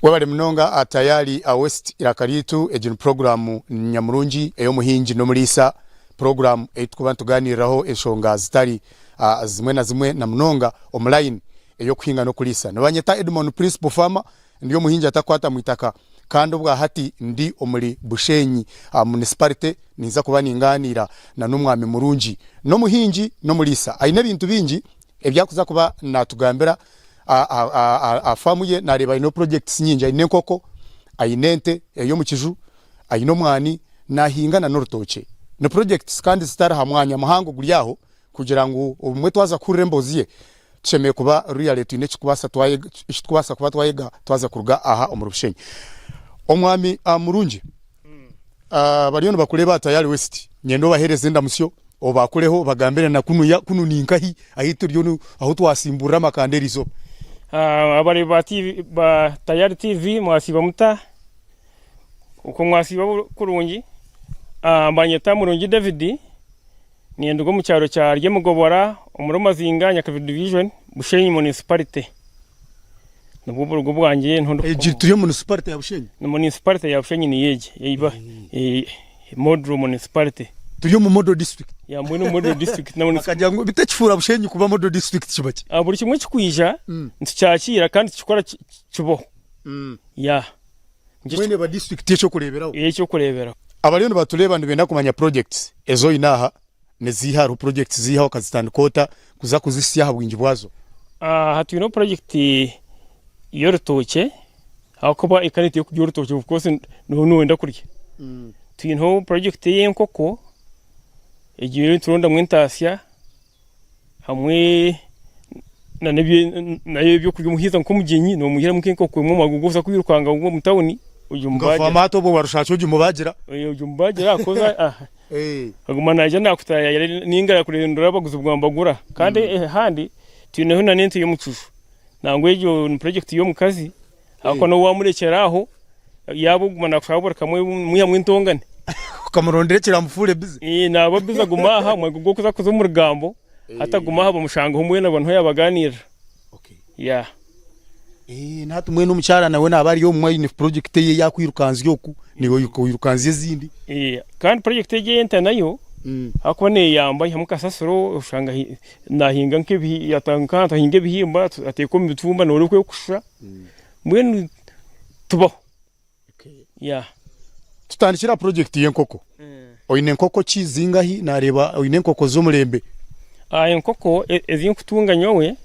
Webale munonga Tayari West Iraka Ryaitu, egi ni puroguraamu nyamurungi ey'omuhingi n'omuriisa, puroguraamu ei turikuba nitugaaniiriraho enshonga zitari zimwe na zimwe na munonga omu layini ey'okuhinga n'okuriisa. Nibanyeta Edmond Principal Farmer, ndi omuhingi atakukwata mu itaka kandi obwahati ndi omuri Bushenyi Municipality ninza kuba ningaaniira na n'omwami murungi. N'omuhingi n'omuriisa, aine ebintu bingi ebi arikuza kuba naatugambira aha faamu ye naareeba aineho projects nyingi, aine enkoko, aine ente ey'omu kiju, aine omwani, naahinga na n'orutookye. Ni projects kandi zitari aha mwanya muhango guri aho kugira ngu obumwe twaza kuhurira emboozi ye tushemereire kuba really twine eki turikubaasa kuba twayega twaza kuruga aha omuri Bushenyi. Omwami murungi, bariyo nibakureeba aha Tayari West, niinyenda obaheereze endamutsyo. Obakureho obagambire na kunuya kunu ninkahi ahu turiyo ahu twasimburira amakanda eriizooba. Abareebi ba TV ba Tayari TV mwasiiba muta? Okwo mwasiiba kurungi. Mbanyeta Murungi David, ninduga omu kyaro kya Ryemigobora omuri Mazinga Nyakabiri Division, Bushenyi Municipality. Nibwo burugo bwangye niho ndikukomoka. Egi turi omu municipality ya Bushenyi? Ni municipality ya Bushenyi niyo egi, Model Municipality. Turi omu Model District. Ya mbwenu Model District. Bakagira ngu beitu ekifuura Bushenyi kuba Model District kiba ki? Buri kimwe ekikwija nitukyakiira kandi tukikora kibaho. Ya. Mbwenu eba district y'ekyokureeberaho. Ey'ekyokureeberaho. Abariyo nibatureeba nibenda kumanya projects ezi oine aha niziiha? Hariho projects ziiha? Okazitandika ota kuza kuzihitsya aha bwingi bwazo? Aha twineho project y'orutookye ahakuba eka nituya kurya orutookye of course nooba nooyenda kurya. Twineho project ey'enkoko egyo niturondamu entaasya hamwe n'ebyokurya omuhaija nk'omugyenyi nomwihiramu nk'enkoko emwe omwanya gw'okuza kwirukanga omu tawuni Nka faama hati obwo warushaka ki ogimubagira? Ogimubagira ahakuba aguma naija nakutaayaayira ninga arakurindira abaguzi kuguma nibagura kandi ahandi twineho n'ente y'omucuju nangwa egyo ni purojekiti y'omukazi ahakuba n'obu wamurekyera aho yaaba oguma nakushaba buri kamwe mwihamu entongane. Okamurondera ekiramufuure bize. Naaba bize aguma aha omwanya gw'okuza kuza omu rugambo hati aguma aha bamushangaho mbwenu aba niho yaabaganirira. Yeah. Na hati mbwenu omukyara nawe naaba ari omwe aine purojekiti eye ei arikwirukanzya oku, naiwe oirukanzya ezindi. Kandi purojekiti egi ey'ente nayo ahakuba neeyamba aihamu kasasiro oshanga naahinga nk'ahantu ahinga ebihimba ateeka omu mitumba nooreeba oku erikushusha mbwenu tubaho. Yeah. Tutandikire aha purojekiti y'enkoko. Oine enkoko ki zingahi? Naareeba oine enkoko z'omurembe. Enkoko ezi nkutunga nyowe,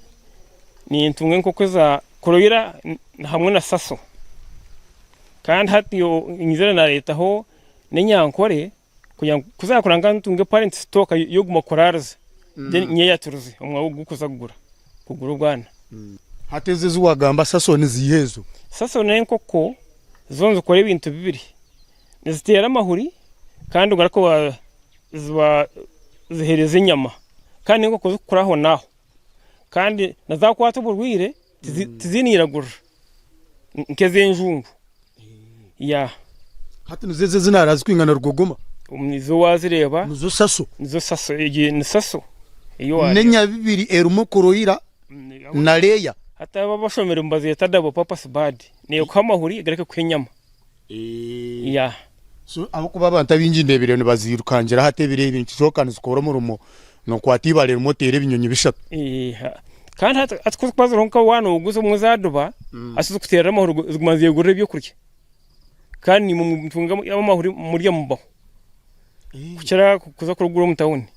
nintunga enkoko eza kuroyira hamwe na saso. Kandi hati nyizire nareetaho n'enyankore kugira ngu ku zaakura ntunge parent stock y'okuguma kuraariza then nyeyaturize omu mwanya gw'okuza kugura kugura obwana. Hati ezo ezi waagamba saso niziiha ezo? Saso n'enkoko zo nizikora ebintu bibiri, niziteera amahuri kandi ogaruka ziba ziheereza enyama kandi n'enkoko zikukura ahonaaho kandi na zaakwata oburwaire tiziine iragurira nk'ez'enjungu. Yeah. Hati nizo ezo ezi naara zirikwingana rugogoma? Nizo waazireeba. Nizo saso? Nizo saso, egi ni saso ei waareeba. N'enyabibiri erimu kuroyira na leeya. Hati abo abashomire nibazeeta double purpose bird, neekuha amahuri egaruke ekuhe enyama. Yeah. So ahabw'okuba abantu abaingi ndeebire nibaziirukangira hati ebiro ebi nikizooka nizikora omurimo nookwata eibare rimwe oteere ebinyonyi bishatu. Kandi hati hati ku zikuba ziriho nka waaba nooguza obumwe zaaduba, hati zikuteerera amahuri ziguma nizeegurira ebyokurya. Kandi naimwe mutunga amahuri murya mubaho kukira kuza kurigura omu tawuni.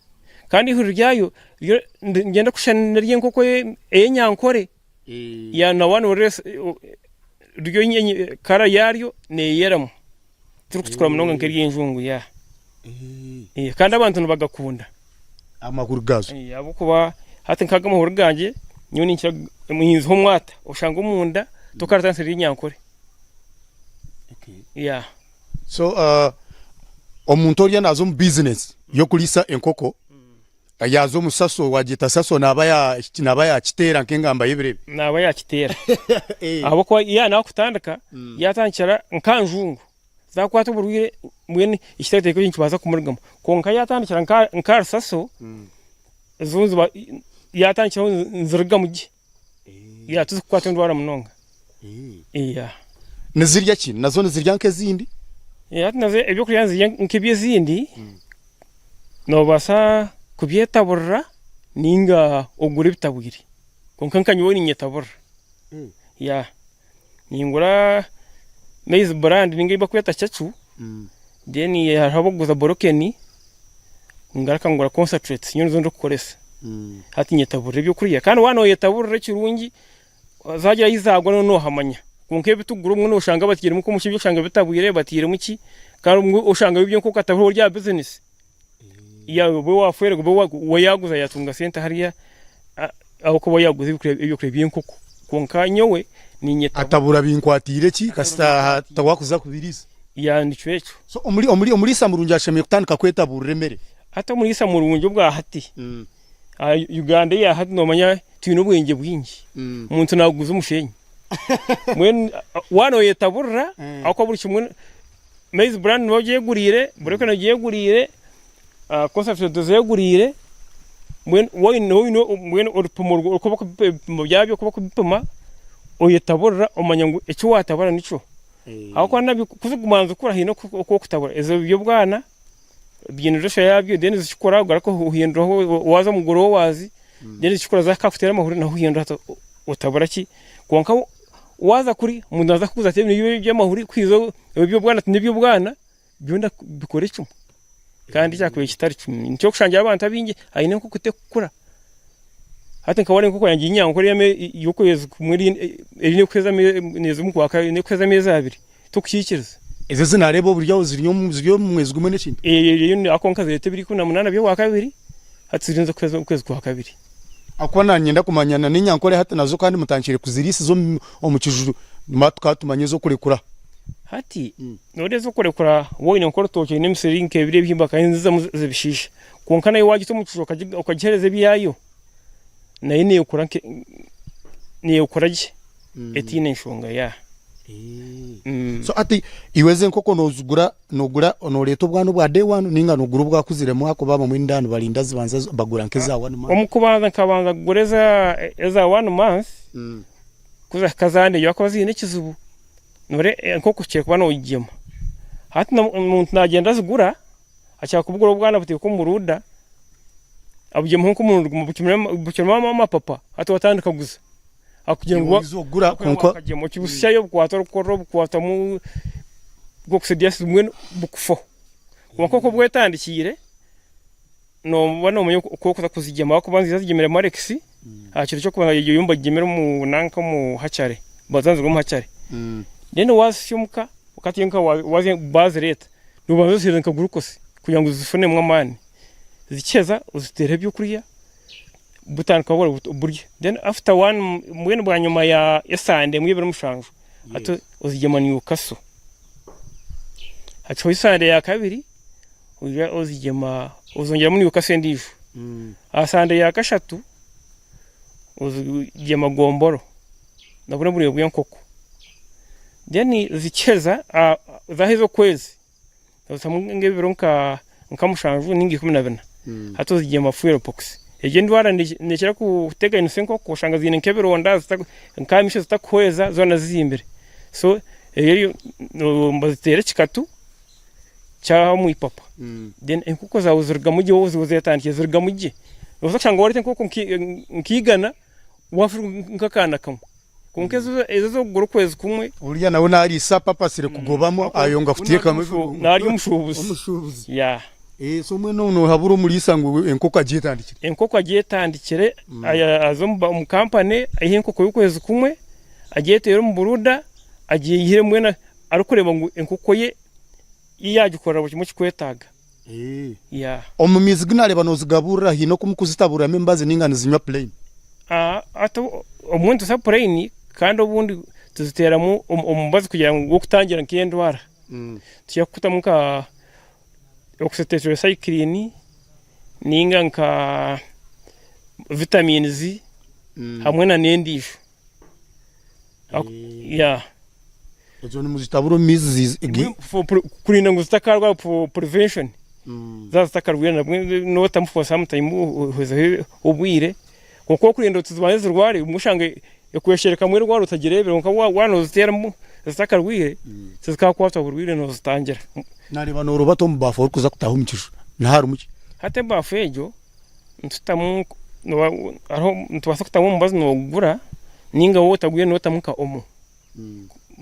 Kandi eihuri ryayo ryo niryenda kushushana n'ery'enkoko ey'enyankore. Ya na waaba nooreba ryo kara yaaryo neeyeramu tirikutukura munonga nk'ery'enjungu ya. Kandi abantu nibagakunda. Amahuri gaazo. Ahabw'okuba hati nk'ago amahuri gangye nyowe ninkira nyihizeho omwata oshanga omunda tokaratandisa ery'enyankore. Ya. So omuntu oriya naaza omu bizinesi y'okuriisa enkoko Yaaza omu saso, waagyeta saso naaba naaba yaakiteera nk'engamba y'ebiro ebi. Naaba yaakiteera. Ahabw'okuba yaaba naakutandika, yaatandikira nka njungu, zaakwata oburwaire mbwenu ekiteekateeko ekyo nikibaasa kumurugamu. Kwonka yaatandikira nka ahari saso, zo niziba yaatandikiraho nizirugamu gye. Tizikukwata endwara munonga. Nizirya ki? Nazo nizirya nk'ezindi? Hati nazo ebyokurya nizirya nk'eby'ezindi, noobaasa kubyetaburira ninga ogure ebitabwire. Kwonka nka nyowe ninyetaburira. Yeah. Ningura maize brand ninga ei barikweta cacu, then hariho abarikuguza borokeni, ngaruka ngura concentrates nyowe nizo ndikukoresa. Hati nyetaburira ebyokurya kandi waaba nooyetaburira ekirungi zaagira ahi zaagwa nooba noohamanya. Kwonka ebi turikugura obumwe nooshanga batairemu nk'omuceeri oshanga bitabwire batairemu ki, kandi obumwe oshanga biri eby'enkoko otabura ori aha bizinesi. Obe waafeerwa obe we yaaguza yaatunga sente hariya ahabw'okuba yaaguza ebyokurya by'enkoko. Kwonka nyowe niinyeta. Atabura binkwatiire ki kasita wakuza kubiriisa? Ya nikyo ekyo. So omuriisa murungi ashemereire kutandika kwetaburira emere? Hati omuriisa murungi obwa hati, Uganda eya hati noomanya twine obwengye bwingi. Omuntu naakuguza omushenyi. Mbwenu waaba nooyetaburira ahabw'okuba buri kimwe maize brand nooba ogyeguriire, broken ogyeguriire, concentrate ozeguriire, mbwenu waaba oine mbwenu orupimo oku barikubipima ebipimo byabyo oku barikubipima, oyetaburira omanya ngu eki waatabura nikyo. Ahabw'okuba nabyo ku zirikuguma nizikura haine oku orikutabura. Ezo eby'obwana biine ratio yaabyo then zikikura ogaruka ohinduraho waaza omu growers then zikikura zahika kuteera amahuri naho ohindura otabura ki kwonka waaza kuri omuntu naaza kukubuuza ati ebi n'eby'amahuri kwiza eby'obwana ati n'eby'obwana byona bikore kimwe kandi ekyakubaire kitari kimwe. Nikyo orikushangira abantu abaingi aine enkoko terikukura hati nka wareeba enkoko yangye y'enyankore y'okwezi kumwe eine kuheza ameezi abiri. Tikukiikiriza. Ezo ezi naareeba oburi aho ziri omu ziri omu mwezi gumwe n'ekintu. Eyo ahabw'okuba nkazireeta ebiro 18 by'Okwakabiri, hati zirinze kuheza okwezi kwa kabiri. Ahabw'okuba naanyenda kumanya na n'enyankore hati nazo kandi mutandikire kuziriisiza omu omu kiju nimara tukaba tumanya ez'okurekura. Hati nooreeba ez'okurekura waaba oine nk'orutookye oine emisiri nk'ebiri ebihimba kandi nizizamu zibishiisha. Kwonka nayo waagita omu kiju okagiheereza ebyayo, nayo neekura nke neekura gye. etaine nshonga ya. So hati iwe ezi enkoko nozigura nogura noreeta obwana obwa day one ninga nogura obwakuziremu ahakuba abamwe nindeeba nibarinda zibanza bagura nk'eza one month. Omu kubanza nkabanza kugura eza eza one month kuzahika zandebya ahakuba ziine ekizibu noreeba enkoko kye kuba nogigyema hati omuntu nagyenda azigura akira kubugura obwana abuteeka omu ruda abugyemaho nk'omurundi gumwe bukirimu amapapa hati watandika kuguza. Akugira ngu Oyinza okugura kwonka wakagyema okibusyayo obukwata orukorora obukwatamu bw'okusidyasiza mbwenu bukufaho. Kwonka oku obwetandikiire nooba noomanya oku orikuza kuzigyema ahakuba nziija zigyemire Marex aha kiro ky'okubanza yo mbagigyemire omu nanka omu hachare baza nizigwa omu hachare. Then waazisya omuka okatiinya nka waaza baazireeta noobanza oziheereza nka glucose kugira ngu zifunemu amaani. Zikiheza oziteereho ebyokurya. Butandika buri burya then after one mbwenu bwanyima ya esande emwe ebiro mushanju hati ozigyema Newcastle hati esande ya kabiri oija ozigyema ozongyeramu Newcastle endiijo aha sande ya kashatu ozigyema gomboro nabwo n'oburyo bw'enkoko then zikiheza zaheza okwezi Ozitamu nk'ebiro nka mushanju ninga 14 hati ozigyema fuel pox. Egyo endwara nekira kuteganisa enkoko oshanga ziine nk'ebironda nk'aha maisho zitakuhweza zoona zizimbire. So eyo nibaziteera ekikatu ky'omu ipapa then enkoko zaawe zirugamu gye waaba ozetandikiire zirugamu gye. Nobaasa kushanga wareeta enkoko nka igana waafirwa nk'akaana kamwe. Kwonka ezo ez'okugura okwezi kumwe. Oriya nawe nariisa apapasire kugobamu ayonga kuteekamu ebirungo. Nari omushuubuzi. Omushuubuzi. Yeah. So mbwenu nohabura omuriisa ngu enkoko agyetandikire. Enkoko agyetandikire aze omu kampani aihe enkoko y'okwezi kumwe agyeteere omu buruda agyeyihire mbwenu arikureeba ngu enkoko ye yaagikorera buri kimwe ekirikwetaaga. Yeah. Omu maizi gu nareeba nozigaburira haine oku mukuzitaburiramu emibazi ninga nizinywa plain? Hati obumwe nituza plain kandi obundi tuziteeramu omubazi kugira ngu gw'okutangira nk'endwara. Tukira kukutamu nka oxytetracycline ninga nka vitamins hamwe na n'endiijo. Yeah. Ezo nimuzitabura omu maizi Kurinda ngu zitakarwara for prevention. Zaaba zitakarwaire nabwo notamu for some time ohwezeho obwire. Kwonka okurinda ngu zibanze zirware obumwe oshanga. Ekwesherekamu erwara otagireebire kwonka waaba nooziteeramu zitakarwaire tizikaakwatwa burwaire noozitangira. Naareeba noorubata omu baafu orikuza kutaaha omu kiju, niho harimu ki? Hati ebaafu egyo nitutamu hariho nitubaasa kutamu omubazi noogugura nainga waaba otagwire nootamu nka omo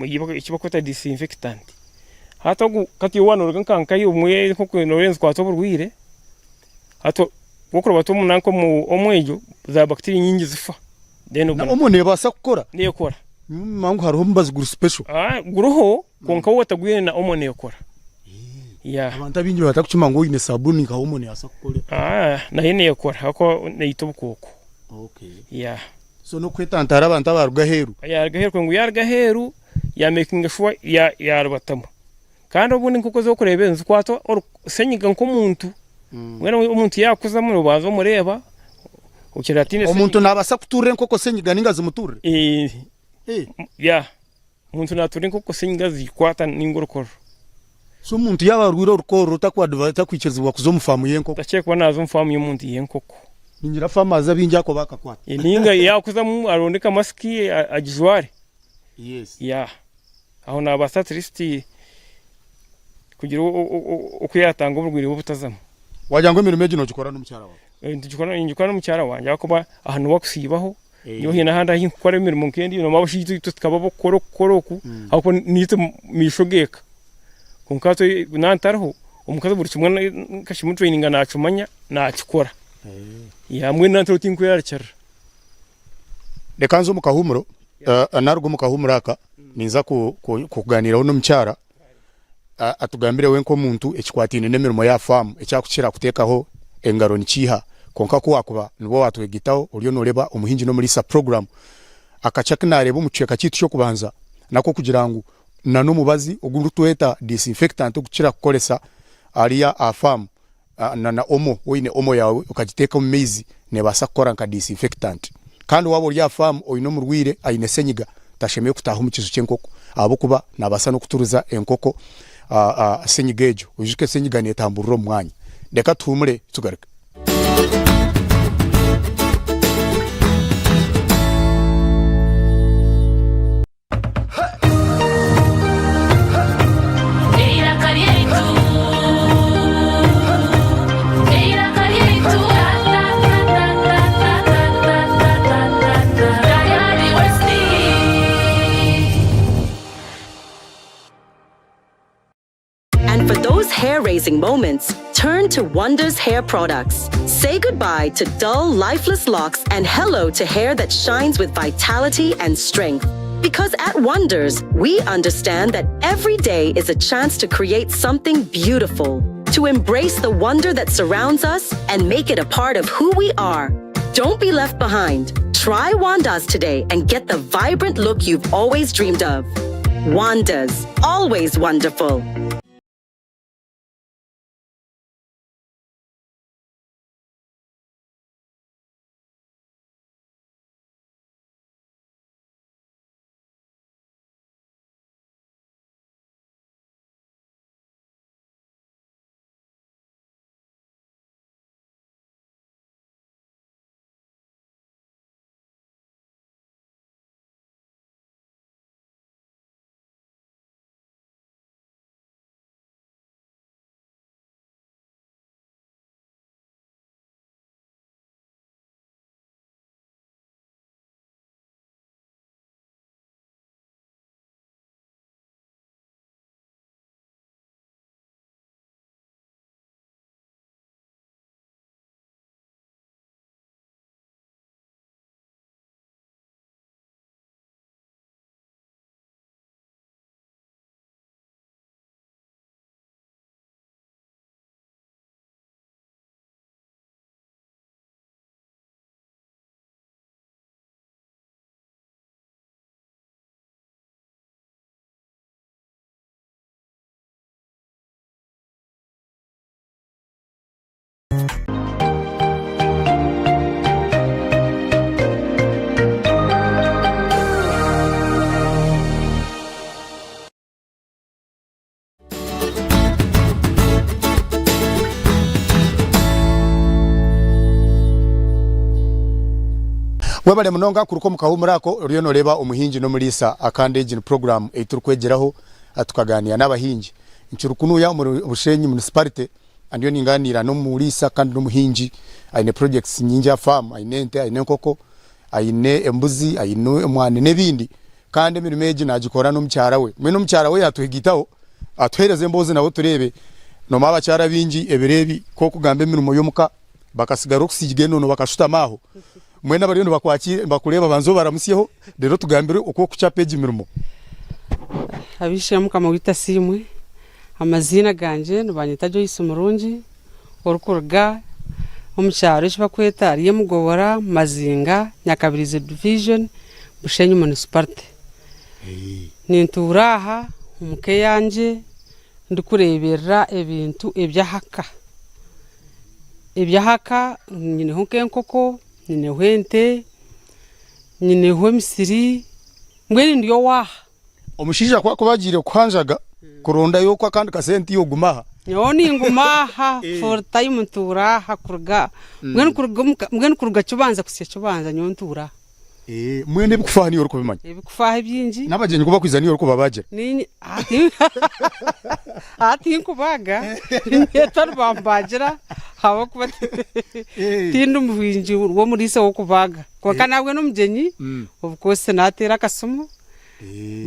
eki barikweta disinfectant. Hati ogu hati iwe waaba nooruga nka nkahi obumwe nk'oku nooreeba nizikwata oburwaire hati ku orikureeba omu nanka omu omo egyo za bacteria nyingi zifa. Then Na omo neebaasa kukora? Neekora. Nimanya ngu hariho omubazi guri special. Ah, guriho kwonka waaba otagwire na omo neekora. Yeah. Abantu abaingi batakukima ngu oine sabuuni nka omo neebaasa kukora. Ah, nayo neekora ahakuba neita obukooko. Okay. Yeah. So n'okwetantara abantu abaruga aheeru. Yaaruga aheeru kwe ngu yaaruga aheeru yamekinga shuwa yaarubatamu. Kandi obundi nk'oku oza okureeba nizikwata senyiga nk'omuntu. Mbwenu omuntu yaakuzamu noobanza omureeba okira ataine senyiga. Omuntu naabaasa kuturira enkoko senyiga nainga zimuturire? Yeah, omuntu naaturira enkoko senyiga zikwata nainga orukororo. So omuntu yaaba arwaire orukororo takwikirizibwa kuza omu faamu y'enkoko? Takikwiire kuba naaza omu faamu y'omuntu y'enkoko. Ningira farmers abaingi ako baakakwata. Nainga yaakuzamu aronde ka masiki agijware. Yeah. Aho naabaasa at least kugira oku yaatanga oburwaire bwe butazamu. Wagira ngu emirimo egi noogikora n'omukyara waawe? Ningikora n'omukyara wangye ahakuba aha niwe akusiibaho, nyowe haine ahandi ahu nkukora emirimo nk'endiijo noomanya abashaija itwe tukaba ab'okukora okukora oku ahakuba niitwe maisho g'eka. Kwonka hati naaba ntariho, omukazi buri kimwe nkakimutureyininga naakimanya, naakikora. Mbwenu naaba ntariho tinkwerarikirira. Reka nze omu kahuumuro, naruga omu kahuumuro aka ninza kuganiiraho n'omukyara atugambire we nk'omuntu ekikwataine n'emirimo y'aha faamu eki arikukira kuteekaho engaro nikiiha. Kwonka ku waakuba nibwo waatwegitaho oriyo nooreeba Omuhingi n'Omuriisa puroguraamu, akakye aku naareeba omu kicweka kyaitu ky'okubanza n'ak'okugira ngu n'omubazi ogurikwetwa disinfectant ogukira kukoresa hariya aha faamu. Na omo, oine omo yaawe okagiteeka omu maizi neebaasa kukora nka disinfectant. Kandi waaba ori aha faamu oine omurwaire aine senyiga, tashemereire kutaaha omu kiju ky'enkoko ahabw'okuba naabaasa n'okuturiza enkoko senyiga egyo. Oijuke senyiga neetamburira omu mwanya. Reka tuhuumure tugaruke. Eiraka ryaitu, eiraka ryaitu, Tayari West. And for those hair raising moments, turn to Wonders Hair Products. Say goodbye to dull, lifeless locks and hello to hair that shines with vitality and strength. Because at Wonders, we understand that every day is a chance to create something beautiful, to embrace the wonder that surrounds us and make it a part of who we are. Don't be left behind. Try Wandas today and get the vibrant look you've always dreamed of. Wandas, always wonderful. Webale munonga kuruka omu kahuumuro ako oriyo noreeba omuhingi n'omuriisa kandi egi ni puroguraamu ei turikwegyeraho tukaganiira n'abahingi. Nkiri kunuya omuri Bushenyi Municipality ndiyo ninganiira n'omuriisa kandi n'omuhingi aine projects nyingi aha faamu aine ente, aine enkoko, aine embuzi, aine omwani n'ebindi kandi emirimo egi nagikora n'omukyara we. Mbwenu omukyara we yatuhigaitaho atuhereze emboozi nawe tureebe. Nomanya abakyara abaingi ebiro ebi ku orikugamba emirimo y'omuka Bakasigara okusiiga enono bakashutama aho. Mbwenu abariyo nibakureeba banza obaramutsyeho reero otugambire oku orikucapa egi mirimo. Ab'eishe-emwe Mukama waitu asiimwe. Amaziina gangye nibanyeta Joyce Murungi orikuruga omu kyaro eki barikweta Ryemugobora, Mazinga, Nyakabirizi Division, Bushenyi Municipality. Nintuura aha omu ka eyangye ndikureeberera ebintu eby'aha ka. Eby'aha ka nyineho nk'enkoko, nyineho ente, nyineho emisiri, mbwenu ndi ow'aha. Omushaija ku akuba agiire kuhanjaga kurondayo okwo akandi kasente iwe oguma aha? Nyowe ninguma aha full time ntuura aha kuruga mbwenu kuruga omuka mbwenu kuruga kibanza kuhitsya kibanza nyowe ntuura aha. Mbwenu ebikufa aha niiwe orikubimanya? Ebikufa aha ebingi. N'abagyenyi ku bakwija niiwe orikubabagira? Niinye aha tinkubaaga, niinyeta nibambagira ahabw'okuba tindi muhingi w'omuriisa ow'okubaaga. Kwonka nabwe n'omugyenyi of course naateera akasimu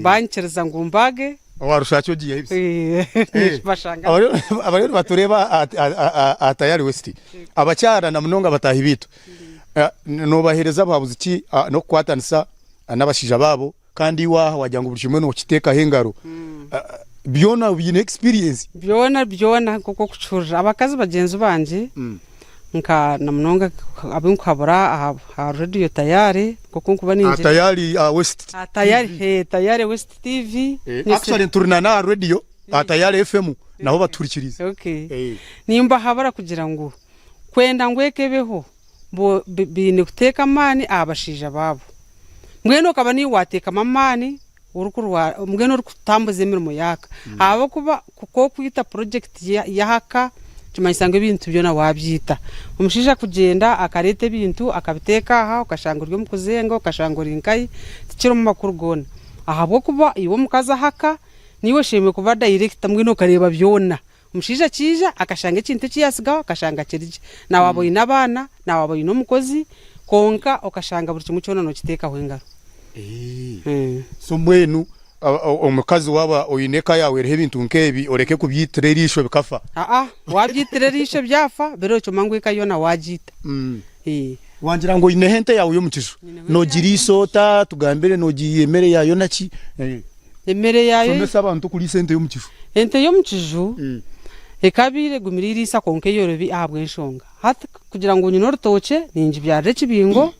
banyikiriza ngu mbaage. Owa Rushaaki ogiiheho ebisa. Bashanga. Abariyo nibatureeba aha Tayari West, abakyara na munonga bataahi baitu, Noobaheereza buhabuzi ki n'okukwatanisa n'abashaija baabo kandi iwe aha waagira ngu buri kimwe nookiteekaho engaro byona obiine experience? Byona byona nk'oku orikukihurira abakazi bagyenzi bangye nka na munonga abu nkuhabura aha rediyo Tayari nk'oku nkuba ningira. Tayari West TV. Tayari, Tayari West TV. Actually turi na n'aha rediyo aha Tayari FM naho batuhurikiriize. Okay. Nimbahabura kugira ngu Kwenda ngu eka ebeho, bo baine kuteeka amaani aha bashaija baabo. Mbwenu okaba niiwe waateekamu amaani mbwenu orikutambuza emirimo y'aka. Ahabw'okuba ku okwita purojekiti y'aha ka, nikimanyisa ngu ebintu byona waabyita. Omushaija kugyenda akareeta ebintu akabiteeka aha, okashanga ori omu kuzenga, okashanga ori nkahi, tikirimu makuru goona. Ahabw'okuba iwe omukazi aha ka, niiwe oshemereire kuba dayirekita mbwenu okareeba byona. Omushaija akiija akashanga ekintu eki yaatsigaho akashanga kiri gye. Na waaba oine abaana, na waaba oine omukozi, kwonka okashanga buri kimwe kyona nookiteekaho engaro. So mbwenu omukazi waaba oine eka yaawe eriho ebintu nk'ebi oreke kubyitira eriisho bikafa? Aa, waabyitira eriisho byafa, biri okimanya ngu eka yoona waagiita. Wangira ngu oineho ente yaawe y'omu kiju, noogiriisa ota? Tugambire noogiha emere yaayo naki? Emere yaayo. Shomesa abantu okuriisa ente y'omu kiju. Ente y'omu kiju ekabaire egumire iriisa kwonka eyorobi ahabw'enshonga. Hati kugira ngu nyine orutookye ningibyarira ekibingo,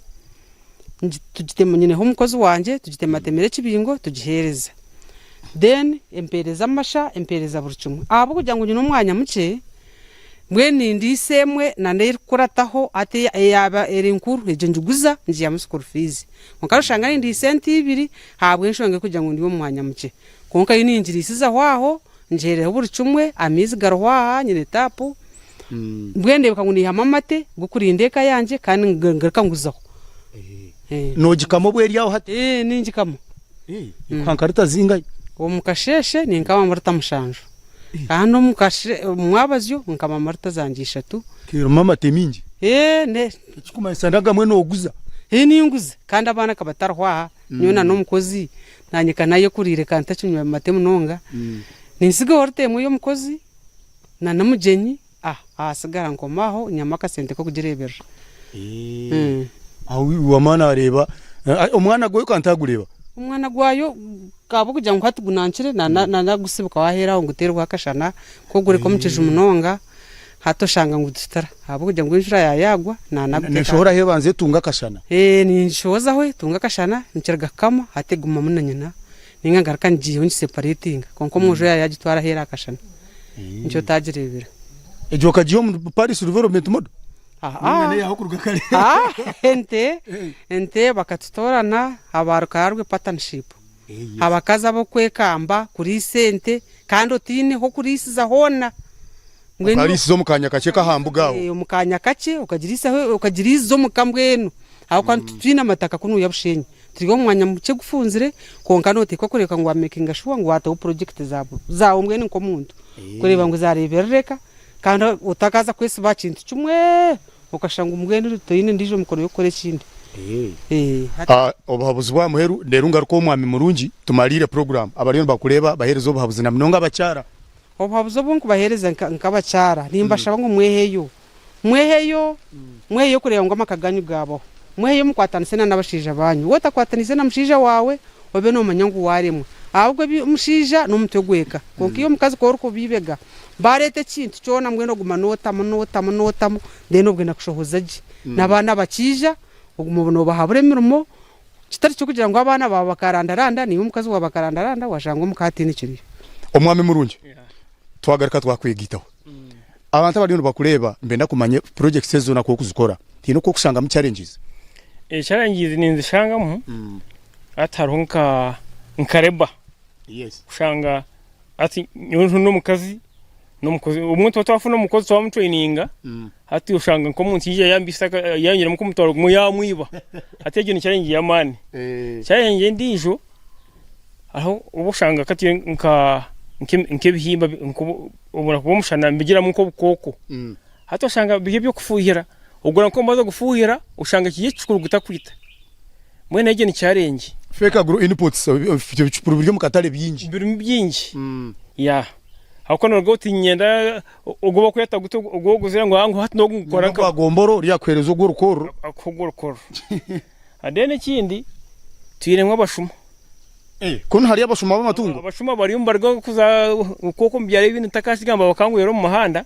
tugitema nyineho omukozi wangye tugitematemera ekibingo tugiheereza. Then empeereza amasha, empeereza buri kimwe. Ahabw'okugira ngu nyine omwanya mukye, Mbwenu nindiisa emwe na n'erikukurataho hati eyaaba eri nkuru egyo ngiguza ngiihamu school fees. Kwonka noshanga nindiisa ente ibiri ahabw'enshonga y'okugira ngu ndi omu mwanya mukye. Kwonka yo ningiriisizaho aho, ngiheereho buri kimwe, amaizi gariho aha, nyine taapu, mbwenu ndeebeka ngu niihamu amate g'okurinda eka yangye kandi ngaruka nguzaho. Noogikama obu eri aho hati? Ningikama. Ekuha nka rita zingahi? Omu kasheeshe ninkama rita mushanju. Kandi omu kashe omu mwabazyo nkaba marita zangye ishatu. Erimu amate mingi? Ee ne. Ekikumanyisa ngu agamwe nooguza? Ee ninguza kandi abaana ka batariho aha, nyowe na n'omukozi naanye ka naayekuriire ka ntakinywa mate munonga, nintsigaho rita emwe y'omukozi na n'omugyenyi, ah ahasigara nkoma aho nyihamu akasente k'okugireeberera. Aho wamara nareeba omwana gwayo ka ntagureeba. Omwana gwayo ahabw'okugira ngu hati gunankire nanagutsibikaho aheeru aho nguteerweho akashana ku ogureka omu kiju munonga hati oshanga ngu gututara ahabw'okugira ngu enjura yaaba yaagwa nanaguteeka. Neshohoraho ebanza etunga akashana? Ee ningishohozaho etunga akashana nikiruga kukama hati egumamu na nyina ninga ngaruka ngiihaho ngiseparetinga kwonka omwojo yaaba yaagitwara aheeru aha kashana nikyo otagireebire. Egyo okagiiha omu Paris Development Model? Ente ente bakatutoorana aba Rukararwe Partnership, abakazi ab'okwekamba kuriisa ente kandi otaine h'okuriisiza hoona. Okariisiza omu kaanya kakye k'aha mbuga aho. Omu kaanya kakye okagiriisiza omuka mbwenu. Ahabw'okuba titwine amataka kunuya Bushenyi. Turi omu mwanya mukye gufunzire kwonka noteekwa kureebeka ngu wa makinga shuwa ngu wataho purojekiti zaawe mbwenu nk'omuntu kureeba ngu zareeberera eka kandi otakaza kwesiba aha kintu kimwe okashusha ngu mbwenu toine endiijo mikono y'okukora ekindi. Obuhabuzi bw'aha muheru reero ngaruke ow'omwami murungi tumariire puroguraamu. Abariyo nibakureeba baheereze obuhabuzi na munonga abakyara. Obuhabuzi obu nkubaheereza nk'abakyara nimbashaba ngu mweheyo Mweheyo, mweheyo kureeba ngu amaka gaanyu gaabaho. Mweheyo mukwatanise na n'abashaija baanyu. Waaba otakwataniise na mushaija waawe, obe noomanya ngu waaremwa. Ahabw'okuba ebi omushaija n'omutwe gw'eka. Kwonka iwe omukazi ku orikuba eibega, baareeta ekintu kyona mbwenu oguma nootamu, nootamu, nootamu, then obwenda kushohoza gye. N'abaana bakiija, oguma noobahabura emirimo, kitari ky'okugira ngu abaana baawe bakarandaranda, naiwe omukazi waawe akarandaranda, waashanga omuka hataine ekiriyo. Omwami murungi, twagaruka twakwegaitaho. Abantu abariyo nibakureeba nibenda kumanya projects ezi zoona ku orikuzikora haine oku orikushangamu challenges? Challenges ninzishangamu hati hariho nka nka labour kushanga hati nyowe n'omukazi n'omukozi obumwe nituba twafuna omukozi twamutraininga hati oshanga nk'omuntu yaija yambisa yanyuramu nk'omutwaro gumwe yamwiba hati egyo ni challenge y'amaani. Challenge endiijo Hariho obu oshanga kati nka nk'ebihimba obunaku bw'omushana nibigiramu nk'obukooko. Hati oshanga biri eby'okufuuhira, ogura nk'omubazi ogufuuhira oshanga kiri ekicukuru gutakwita. Mbwenu egyo ni challenge. Fake agro inputs, ebicupuri biri omu katare bingi. Birimu bingi, yeah. Ahabw'okuba noruga oti niinyenda ogu bakweta guta ogu oguzire ngu ngu hati n'ogu ngukora nka. Ogwa gombora oriya akuheereza ogw'orukorro. Akuha ogw'orukorro. Then ekindi twinemu abashuma. Kunu hariyo abashuma b'amatungo? Abashuma bariyo nibaruga kuza nk'oku omu byaro ebindi ntakakigamba bakangwera omu muhanda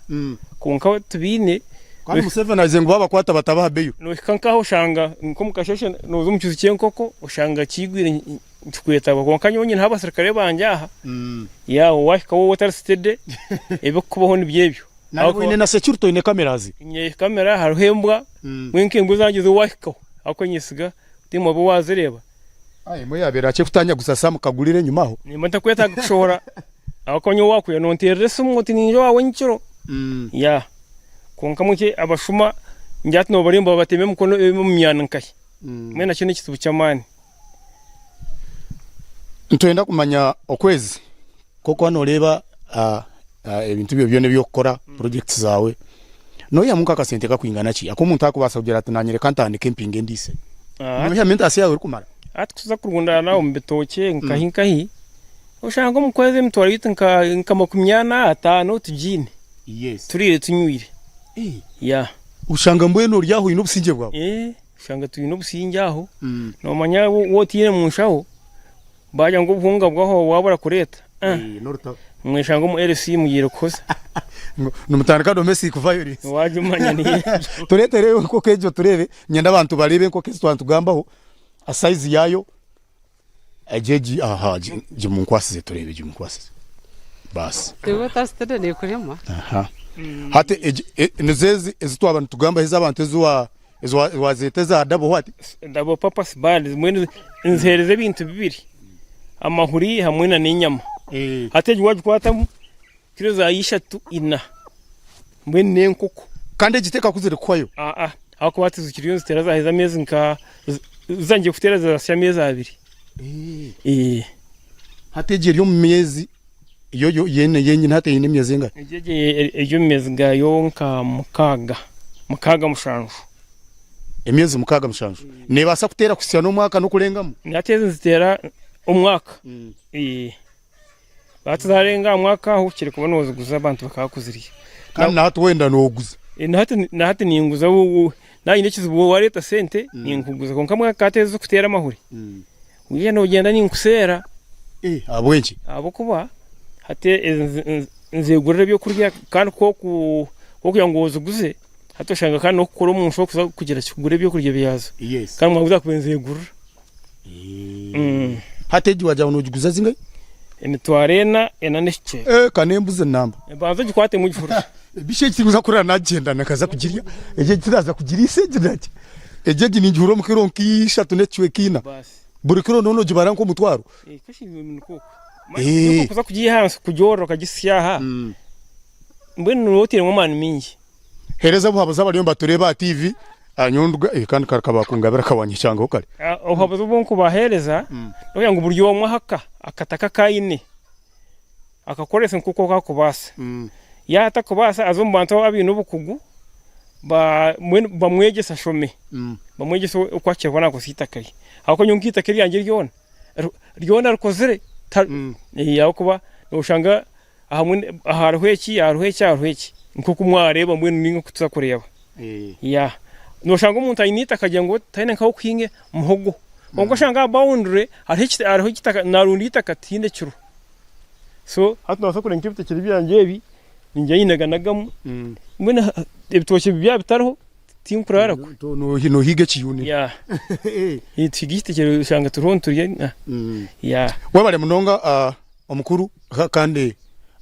kwonka tubaine. Kandi Museveni agize ngu babakwata batabaha bail. Nohika nkaho oshanga nk'omu kasheshe noza omu kiju ky'enkoko oshanga kiigwire nikikwetaba kwonka nyowe nyineho abasirikare bangye aha yaaba wahikaho waaba otari steady ebirikukubaho nibyo ebyo. Nari oine na security oine cameras? Nyine kamera hariho embwa mbwenu nk'embwa ezangye zo wahikaho ahabw'okuba nyesiga tihaine obu waazireeba. Aye emwe yaabaire akye kutanyaguza Sam kagurire enyima aho. Nimba ntakwetaaga kushohora ahabw'okuba nyowe waakuhurira nonteerera esimu oti niinye owaawe nyekiro. Yeah kwonka mbwenu abashuma ningira hati noobareeba nibabatema emikono omu myani nkahi? Mbwenu nakyo n'ekizibu ky'amaani. Nitwenda kumanya okwezi Nk'oku nooreeba ebintu ebyo byona ebi orikukora, projects zaawe, noihamu nk'akasente kakwingana ki aku omuntu arikubaasa kugira ati naanye reka ntandike mpinge ndiise? Noihamu entaasya yaawe erikumara? Hati kuza kurundaana omu bitookye nkahi nkahi, oshanga omu kwezi emitwaro yaitu nka 40, ataano tugiine, turiire tunywire. Yeah. Oshanga mbwenu ori aho oine obusingye bwawe? Oshanga twine obusingye aho. Noomanya waaba otaine mu nshaho, Baagira ngu obuhunga bwaho waabura kureeta, mweshanga omu LC mugiire kuhoza. Nimutandika domestic violence. Waagimanya niyo egyo. Tureetereyo enkoko egyo tureebe, niinyenda abantu bareebe enkoko ezi twaba nitugambaho, size yaayo, egyo egi aha gimunkwasize tureebe gimunkwasize. Baasi. Aha. Hati egi nizo ezi ezi twaba nitugambaho ez'abantu ezi wa. Ezi wazeeta eza double what? Double purpose birds mbwenu nizihereza ebintu bibiri amahuri hamwe na n'enyama. Hati egi wagikwatamu kiro za ishatu ina mbwenu n'enkoko. Kandi egi tekakuzire kuhwayo? Aa ahakuba hati zikiriyo niziteera zaheza ameezi nka zitandikire kuteera zirahitsya ameezi abiri. Hati egi eri omu meezi yo yenyine hati eine emyezi engahi? Egi eri omu meezi gaayo nka mukaaga, mukaaga mushanju. Emyezi mukaaga mushanju. Neebaasa kuteera kuhitsya n'omwaka n'okurengamu? Hati ezi niziteera omwaka. Hati zaarenga aha mwaka aho okira kuba nooziguza abantu bakaba bakuzirya. Kandi na hati wenda nooguza? Na hati ninguza, naaba nyine ekizibu waareeta sente ninkuguza kwonka mbwenu hati ezi ezirikuteera amahuri. Waija noogyenda ninkuseera. Ahabw'enki? Ahabw'okuba hati nzegurira ebyokurya kandi ku orikugira ngu oziguze hati oshanga kandi n'okukora omu nshaho kuza kugira ki kugura ebyokurya byazo kandi omwanya ogu nakubaire nzegurira. Hati egi wagira ngu noogiguza zingahi? Emitwaro ena, ena n'ekicweka. Eh, ka n'embuzi namba. Banza ogikwatemu ogihurire. Ebishi egi tinkuza kurara nagyenda nakaza kugirya. Egi egi tinaza kugiriisa egi naki. Egi egi ningihurira omu kiro nk'ishatu n'ekicweka ina. Buri kiro nooba noogibara nk'omutwaro. Eh. Kuza kugiiha ahansi kugyorora okagisya aha, mbwenu nooba otairemu amaani maingi. Heereza obuhabuzi abariyo nibatureeba aha TV. Nyowe nduga eh, kandi kare kabakungabira kawanyekyangaho kare. Obuhabuzi obu nkubaheereza n'okugira ngu buri omwe ahaka akataka aku aine akakorese nk'oku arikubaasa. Yaaba atakubaasa aze omu bantu abaine obukugu mbwenu bamwegyese ashome, bamwegyese oku akirwa naakozesa eitaka rye. Ahabw'okuba nyowe nk'eitaka eryangye ryona, ryona rikozire ahabw'okuba nooshanga Ahamwe hariho eki, hariho eki, hariho eki. Nk'oku mwareeba mbwenu nainga oku tuza kureeba. Yeah. Nooshanga omuntu aine eitaka agira ngu taine nk'ahokuhinga muhogo. Kwonka oshanga aha boundary hariho eki hariho ekitaka naarunda eitaka tihaine ekiriho. So hati noobaasa kureeba nk'ebitookye byangye ebi, ningira ninanagamu, mbwenu ebitookye byaba bitariho tinkuraara kwe. Noohiga ekiyunire. Yeah. Nituhiga ekitookye oshanga turiho niturya. Yeah. Webare munonga Omukuru kandi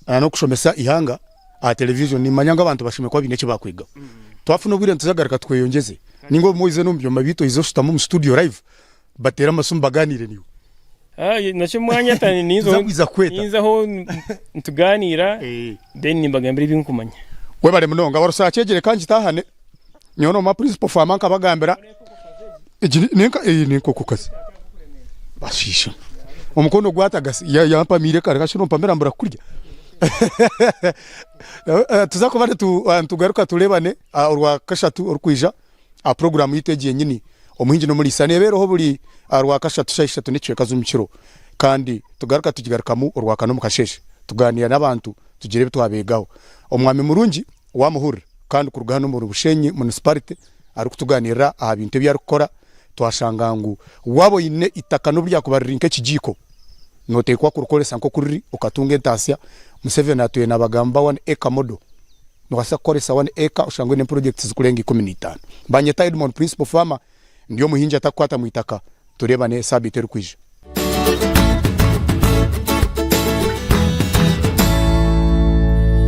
n'okushomesa eihanga aha television nimanya ngu abantu bashemereire kuba baine eki bakwigaho. Twafuna obwire nituza kugaruka tweyongyeze ninga obumwe oize n'omu byoma byaitu oize oshutame omu studio live bateere amasimu baganiire naiwe. Nakyo mwanya Tuza kwiza kukweta. ninzaho nituganiira then nimbagambira ebi nkumanya. Webare munonga Warusaha Kyegyere ka ngitahane nyowe nooma principal farmer nkabagambira. Egi nenka eyi nenkokokazi bashiisha omukono gwatagasi yampamiire kare kashi nompamira mbura kukurya tuza kuba nitugaruka turebane orwakashatu orukwija aha puroguramu yaitu egi yenyini omuhingi n'omuriisa nebeeraho buri rwakashatu shaaha ishatu n'ekicweka z'omukiro kandi tugaruka tugigarukamu orwakana omu kasheeshe tugaaniira n'abantu tugira ebi twabeegaho. Omwami murungi wamuhurira kandi kuruga hanu omuri Bushenyi Municipality arikutuganirira aha bintu ebi arikukora, twashanga ngu waaba oine eitaka n'obu ryakuba riri nk'ekigiiko, nooteekwa kurikoresa nk'oku riri okatunga entaasya. Museveni atwire naabagamba one acre model, noobaasa kukoresa one acre oshange oine projects zirikurenga 15. Banyeta Edmond Principal Farmer, ndi omuhingi atakukwata mu itaka, tureebane saabiiti erikwija.